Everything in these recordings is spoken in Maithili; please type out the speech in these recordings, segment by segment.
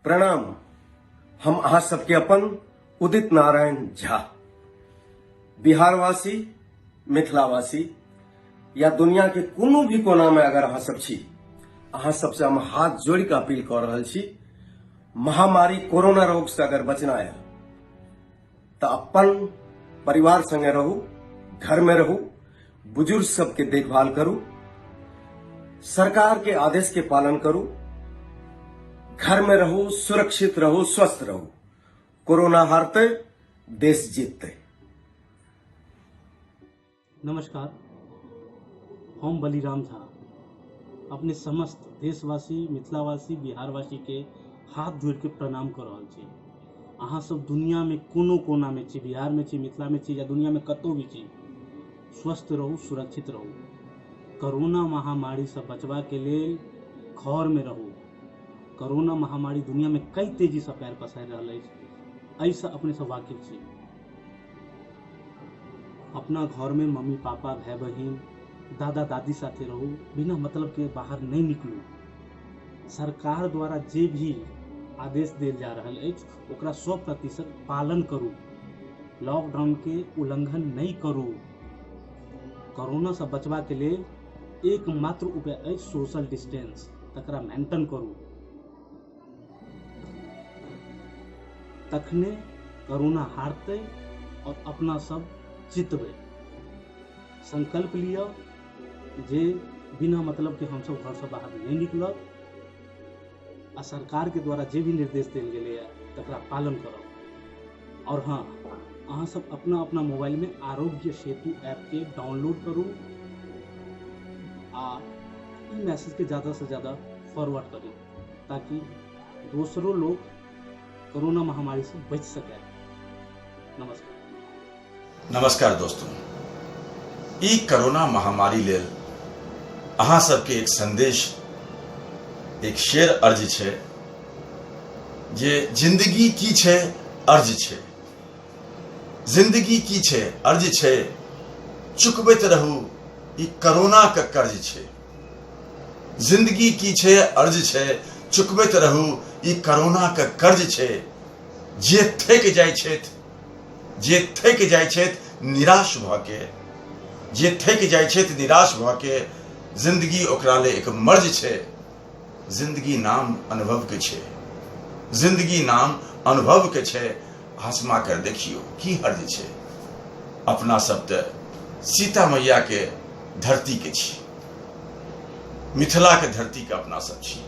प्रणाम। हम अहाँ सबके अपन उदित नारायण झा, बिहारवासी, मिथिलावासी या दुनिया के कोनो भी कोना में अगर अहाँ सब छी, अहाँ सबसे हम हाथ जोड़ के अपील कर रहल छी, महामारी कोरोना रोग से अगर बचना है तो अपन परिवार संगे रहू, घर में रहू, बुजुर्ग सबके देखभाल करू, सरकार के आदेश के पालन करू, घर में रहू, सुरक्षित रहू, स्वस्थ रहू। कोरोना हारते, देश जीतते। नमस्कार, हम बलिराम झा अपने समस्त देशवासी, मिथिलावासी, बिहारवासी के हाथ जोड़ के प्रणाम कर रहल छी। अहाँ सब दुनिया में कोनो कोना में छी, बिहार में छी, मिथिला में छी या दुनिया में कतौ भी छी, स्वस्थ रहू, सुरक्षित रहू। कोरोना महामारी से बचबा के लेल घर में रहू। कोरोना महामारी दुनिया में कई तेजी से पैर पसारि रहल अछि, एहिसँ अपने सब वाकिफ छी। अपना घर में मम्मी पापा, भाई बहिन, दादा दादी साथे रहू, बिना मतलब के बाहर नहीं निकलू। सरकार द्वारा जे भी आदेश देल जा रहल अछि ओकरा 100% पालन करू। लॉकडाउन के उल्लंघन नहीं करू। कोरोना से बचबा के लेल एकमात्र उपाय अछि सोशल डिस्टेंस, तकरा मेंटेन करू, तखने कोरोना हारतै और अपना सब जीतबै। संकल्प लिअ जे बिना मतलब के हमसब घर से बाहर नहीं निकलब आ सरकार के द्वारा जे भी निर्देश देल गेलैए तकरा पालन करब। और हाँ, अहाँ सब अपना अपना मोबाइल में आरोग्य सेतु ऐप के डाउनलोड करू आ ई मैसेज के ज़्यादा से ज़्यादा फॉरवर्ड करू ताकि दोसरों लोग कोरोना महामारी से बच सके। नमस्कार। नमस्कार दोस्तों, ई कोरोना महामारी लेल अहाँ सबके एक संदेश, एक शेर अर्ज छै जे जिंदगी की छै अर्ज छै, जिंदगी की छै अर्ज छै, चुकबैत रहू ई कोरोना के कर्ज छै। जिंदगी की छै अर्ज छै, चुकबैत रहू ई कोरोना के कर्ज छै। जे थकि जाइ छथि, जे थकि जाइ छथि निराश भऽ के, जे थकि जाइ छथि निराश भऽ के, जिंदगी ओकरा ले एक मर्ज छै। जिंदगी नाम अनुभव के छै, जिंदगी नाम अनुभव के छै, आजमा कर देखियो की हर्ज छै। अपना सब तऽ सीता मैया के धरती के छी, मिथिला के धरती के अपना सब छी।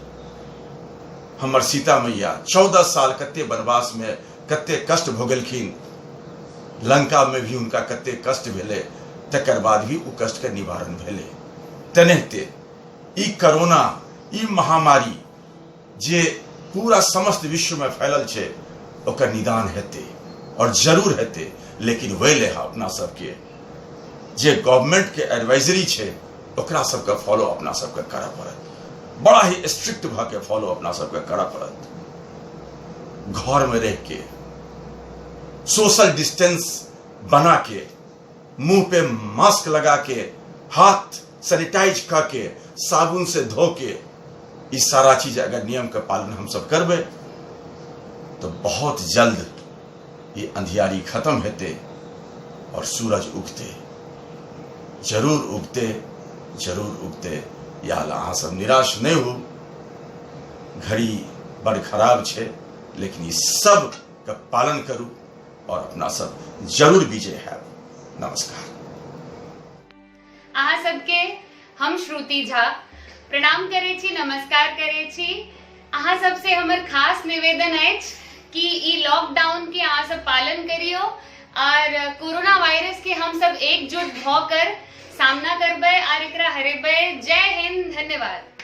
हमर सीता मैया 14 साल कते वनवास में कते कष्ट भोगलखिन, लंका में भी उनका कते कष्ट भेलै, तकर बाद भी उ कष्ट के निवारण भेलै। तेनाहिते ई कोरोना, ई महामारी जे पूरा समस्त विश्व में फैलल छै, ओकर निदान हेतै और जरूर हेतै। लेकिन वही ले अपना सबके जे गवर्नमेंट के एडवाइजरी छै ओकरा सबके फॉलो अपना सबके करऽ पड़त। बड़ा ही स्ट्रिक्ट भऽ के फॉलो अपना सबके करऽ पड़त। घर में रह के सोशल डिस्टेंस बना के, मुंह पे मास्क लगा के, हाथ सैनिटाइज क के, साबुन से धो के, ई सारा चीज अगर नियम के पालन हम सब करबै तो बहुत जल्द ये अंधियारी खत्म हेतै और सूरज उगते, जरूर उगते, जरूर उगते। या अहाँ सब निराश नहीं हो, घड़ी बड़ खराब छै, लेकिन ई सब के पालन करू और अपना सब जरूर विजय हैब। नमस्कार। अहाँ सबके हम श्रुति झा प्रणाम करै छी, नमस्कार करै छी। अहाँ सबसे हमर खास निवेदन अछि कि ई लॉकडाउन के अहाँ सब पालन करियो और कोरोना वायरस के हम सब एकजुट भऽ कर सामना करबै और एकरा हरेबै। जय हिंद, धन्यवाद।